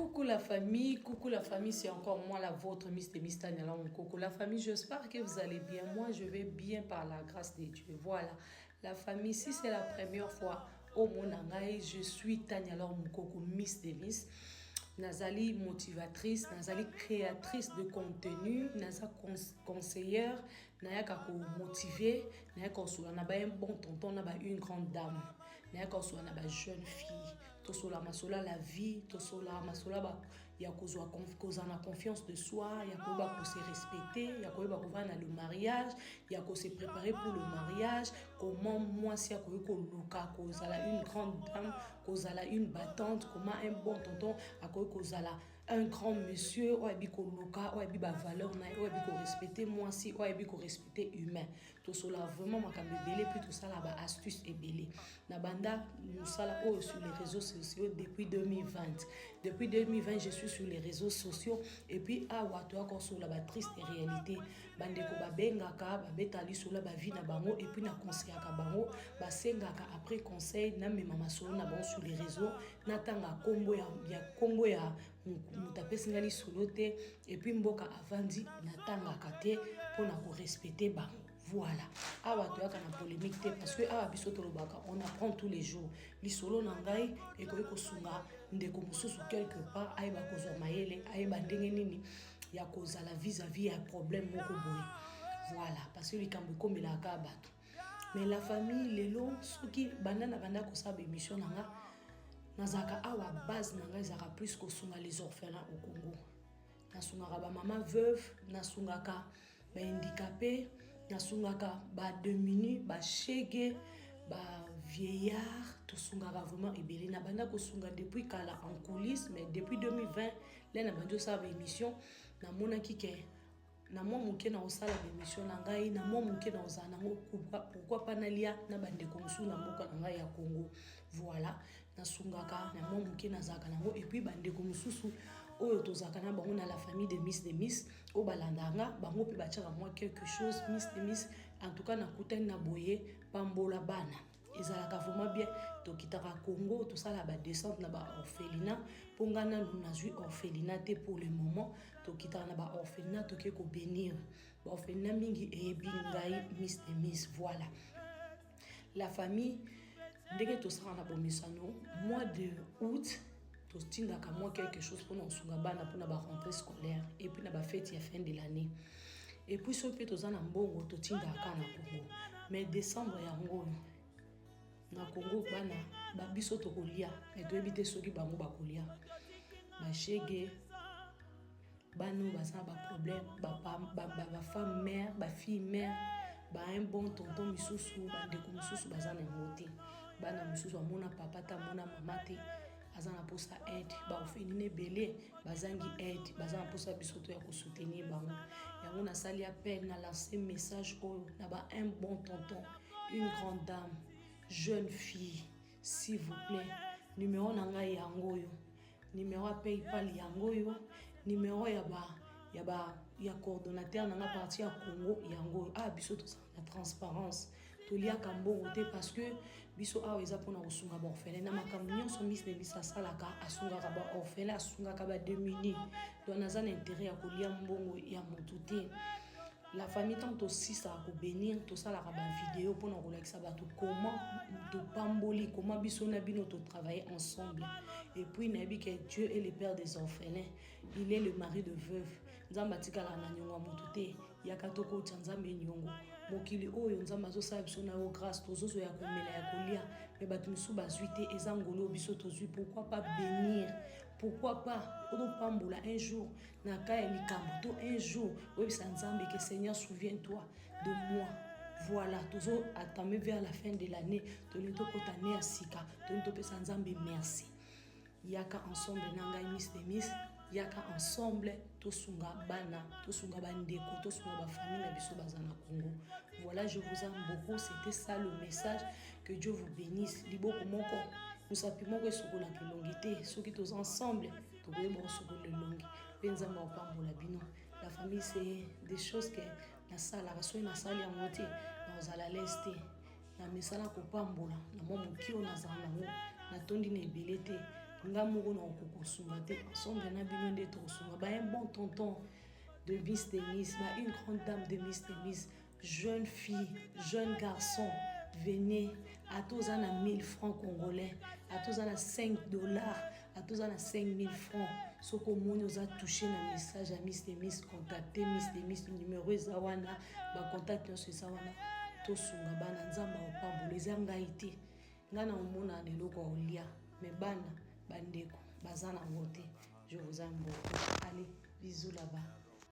Coucou la famille, c'est encore moi la vôtre, Miss Miss Tania. Coucou la famille, j'espère que vous allez bien. Moi, je vais bien par la grâce de Dieu. Voilà, la famille, si c'est la première fois omona ngai, je suis Tania Mukoko, Miss de Miss. Nazali motivatrice, nazali créatrice de contenu, naza conseillère, nayaka komotiver, nayaka kosola na ba un bon tonton, na ba une grande dame, nayaka kosola na ba jeune fille, tosola masolo la vie, tosola masolo ya kozwa kozala na confiance de soi, ya koyeba kose respecter, ya koyeba kovanda na le mariage, ya kose préparer pour le mariage, comment mwasi akoki koluka kozala une grande dame, kozala une battante, comment un bon tonton akoki kozala un grand monsieur oyo ayebi koluka, oyo ayebi bavaleur na ye, oyo ayebi korespecter mwasi, oyo ayebi korespecter humain. Tosola vraiment makambo ebele, mpe tosala baastuce ebele. Na banda mosala oyo sur les réseaux sociaux depuis 2020. Depuis 2020, je suis sur les réseaux sociaux. Et puis awa toya kosola batriste réalité. Bandeko babengaka, babeta lisolo ya bavie na bango, et puis naconseillaka bango. Basengaka après conseil, namema masolo na bango sur les réseaux, natanga nkombo ya nkombo ya moto apesi nga lisolo te, et puis mboka avandi natangaka te mpona korespecter bango. Voilà, awa toyaka na polémique te, parce que awa biso tolobaka, on apprend tous les jours. Lisolo na ngai ekoki kosunga ndeko mosusu quelque part, ayeba kozwa mayele, ayeba ndenge nini ya kozala vis-à-vis ya problème moko boye. Voilà, parce que likambo ekomelaka bato. Mais la famille, lelo soki banda na banda kosala baémission na nga, nazalaka awa, base na ngai ezalaka plus kosunga les orphelins au Congo. Nasungaka bamama veuve, nasungaka bahandicapé, nasungaka badémunis, bashege, bavieillard. Tosungaka vraiment ebele. Na banda kosunga depuis kala en coulisse, mais depuis 2020 le na bandi osala baémission, namonaki ke na mwa moke na kosala baémission na ngai, na mwa moke na kozala nango, pourquoi pas nalia na bandeko mosusu na mboka na ngai ya Congo? Voilà, nasungaka na mwa moke nazalaka nango, et puis bandeko mosusu oyo tozalaka na bango na la famille de Miss de Miss, oyo balandaka nga, bango mpe batiaka mwa quelque chose. Miss de Miss, en tout cas nakutani na boye, pambola bana, ezalaka vraiment bien. Tokitaka Congo, tosala badescente na baorphelinat, mpo nga nanu nazwi orphelinat te pour le moment. Tokitaka na baorphelinat, toke kobénir baorphelinat mingi, eyebi ngai Miss de Miss. Voilà la famille, ndenge tosala na bomesano, mois de août totindaka mwa quelque chose mpona kosunga bana mpona barentrée scolaire et puis na bafete ya fin de l'année. Et puis soki mpe toza na mbongo, totindaka kaka na Congo. Mais décembre yango oyo na Congo, bana babiso tokolia, mais toyebi te soki bango bakolia. Bashege, bana oyo baza na baproblème, bafemme mère, bafille mère, ba un bon tonton misusu, bandeko mosusu baza na yango te. Bana mosusu amona papa te, amona mama te, aza na mposa aide. Baorpheline ebele bazangi aide, baza na mposa biso to ya kosoutenir bango. Yango nasali appel, na lance message oyo na ba un bon tonton, une grande dame, jeune fille, s'il vous plaît, numéro na ngai yango oyo, numéro ya PayPal yango oyo, numéro ya coordonnateur na nga parti ya Congo yango oyo. Ah, biso tozala na transparence, toliaka mbongo te, parce que biso awa eza mpona kosunga baorphelin na makambo nyonso. Miss na biso asalaka, asungaka baorphelin, asungaka badémunis, donc naza na intérêt ya kolia mbongo ya motu te. La famille, ntango tosisaka kobénir, tosalaka bavideo mpona kolakisa bato comment topamboli, comment biso na bino totravaille ensemble. Et puis nayebi ke Dieu est le père des orphelins, il est le mari de veuve. Nzambe atikalaka na niongo ya motu te. Yaka tokotia Nzambe niongo. Mokili oyo, Nzambe azosala biso na yo grâce, tozozwa ya komela, ya kolia, mais bato mosusu bazwi te. Eza ngolo oyo biso tozwi. Pourquoi pas bénir? Pourquoi pas opambola un jour na ka ya likambo to un jour oyebisa Nzambe ke Seigneur, souviens toi de moi? Voilà, tozo entamer vers la fin de l'année, tolingi tokota ne ya sika, tolingi topesa Nzambe merci. Yaka ensemble na ngai Miss de Miss, yaka ensemble tosunga bana, tosunga bandeko, tosunga bafamille na biso baza na Congo. Voilà, je vous aime beaucoup, c'était ça le message. Que Dieu vous bénisse. Liboko moko, mosapi moko esokolaka elongi te. Soki toza ensemble, tokoyeba kosokola elongi, mpe Nzambe akopambola bino. La famille, c'est des choses que nasalaka. Soki nasali yango te, nakozala l'aise te. Na misala kopambola na mwa moki oyo nazala nango, natondi na ebele te. Nga moko na kokosunga te, ensemble na bino nde tokosunga. Ba un bon tonton de Miss Denise, ba une grande dame de Miss Denise, jeune fille, jeune garçon, venez. Ata oza na 1000 francs congolais, ata oza na 5 $, ata oza na 5000 francs, soki omoni oza touché na message ya Miss Denise, contacte Miss Denise. Numéro eza wana, bacontact nyonso eza wana. Tosunga bana, Nzambe akopambola. Eza ngai te, ngai na omona na eloko ya kolia, mais bana, bandeko baza nango te. Je vous aime beaucoup. Allez, bisous là-bas.